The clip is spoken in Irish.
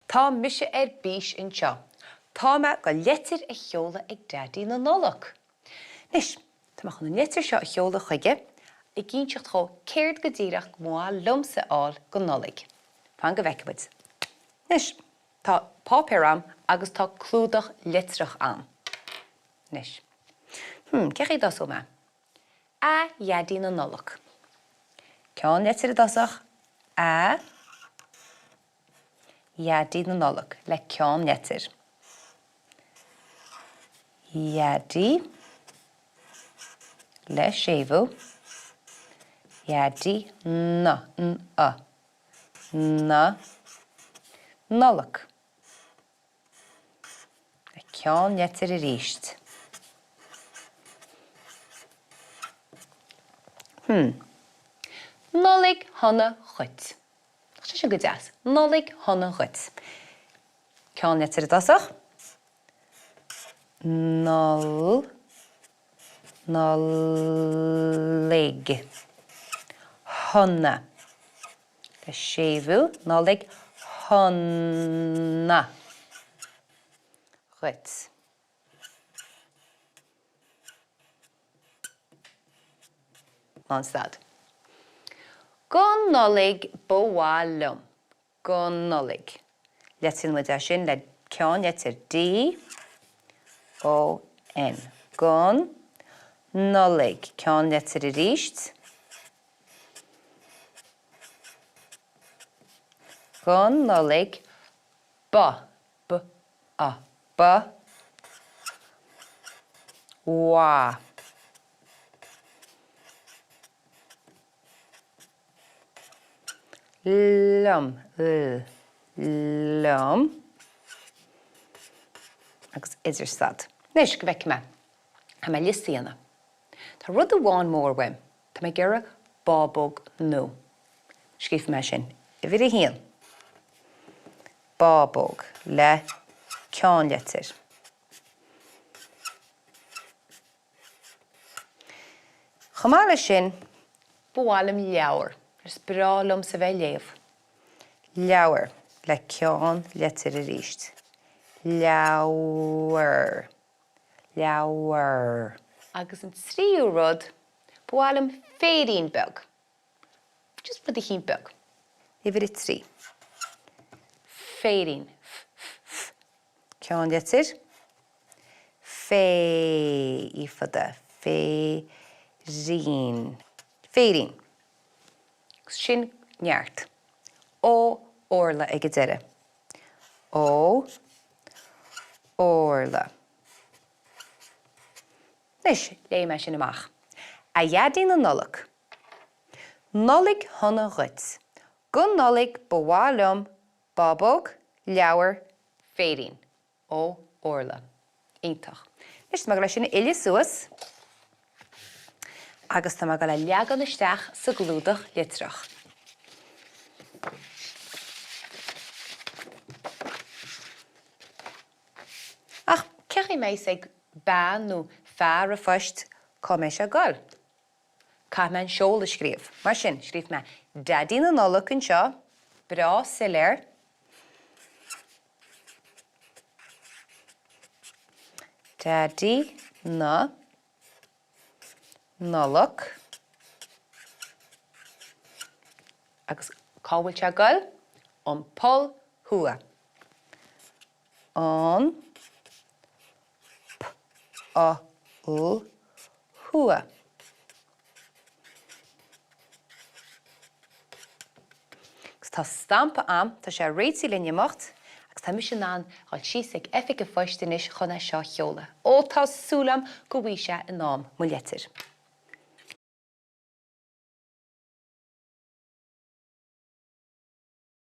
Tá mise ar bís anseo. Tá mé ag goil leitir a sheoladh ag Daidí na Nollag. Anois, tá mé chun an leitir seo a sheoladh chuige, ag inseacht dhó céard go díreach go mba mhaith liomsa a fháil don Nollaig. Fan go bhfeicfidh muid. Anois, tá páipéar a'm agus tá clúdach litreach a'm. Anois. Hmm, cé chaoi a dtosóidh mé? A Dhaidí na Nollag. Ceannlitir i dtosach, A Dhaidí na Nollag, le ceannlitir. Dhaidí, le séimhiú, Dhaidí na, N A, na Nollag. Le ceannlitir arís. Hmm. Nollaig shona dhuit. Tá sé sin go deas. Nollaig shona dhuit. Ceannlitir i dtosach. Noll. Nollaig shona. Le séimhiú, Nollaig shona dhuit. Lánstad. Go Nollaig ba mhaith liom. Go Nollaig. Litríonn muid é sin le ceannlitir D, O, N. Go Nollaig. Ceannlitir arís. Go Nollaig ba, b, a, ba mhaith. Liom, l, liom. Agus idirstad. Anois, go bhfeicfidh mé. Caithfidh mé liosta a dhéanamh. Tá rud amháin mór uaim. Tá mé ag iarraidh bábóg nua. Scríobfaidh mé sin. Uimhir a haon. Bábóg le ceannlitir. Chomh maith leis sin, ba mhaith liom leabhar. Is breá liomsa bheith ag léamh. Leabhar le ceannlitir arís. Leabhar. Leabhar. Agus an tríú rud, ba mhaith liom féirín beag. Just rud eicínt beag. Uimhir a 3. Féirín. F, f, f. Ceannlitir. Fé, í fada. Féirín. Féirín. Agus sin neart. Ó Orla ag an deireadh. Ó Orla. Anois, léifidh mé sin amach. A Dhaidí na Nollag. Nollaig shona dhuit. Go Nollaig ba mhaith liom bábóg, leabhar, féirín. Ó Orla. Iontach. Anois tá mé ag dul é sin a fhilleadh suas agus tá mé ag dul a leagan isteach sa gclúdach litreach. Ach cén chaoi a mbeidh a fhios ag bean nó fear an phoist cá mbeidh sé ag dul? Caithfidh mé an seoladh a scríobh. Mar sin, scríobfaidh mé Daidí na Nollag anseo, breá soiléir. Daidí na Nollag. Agus cá bhfuil sé ag dul? An Pol Thuaidh. An Pol Thuaidh. Agus tá stampa a'm, tá sé réitithe linn imeacht, agus tá mise in ann dhul síos ag oifig an phoist anois chun é seo a sheoladh. Ó, tá súil a'm go bhfaighidh sé in am mo leitir.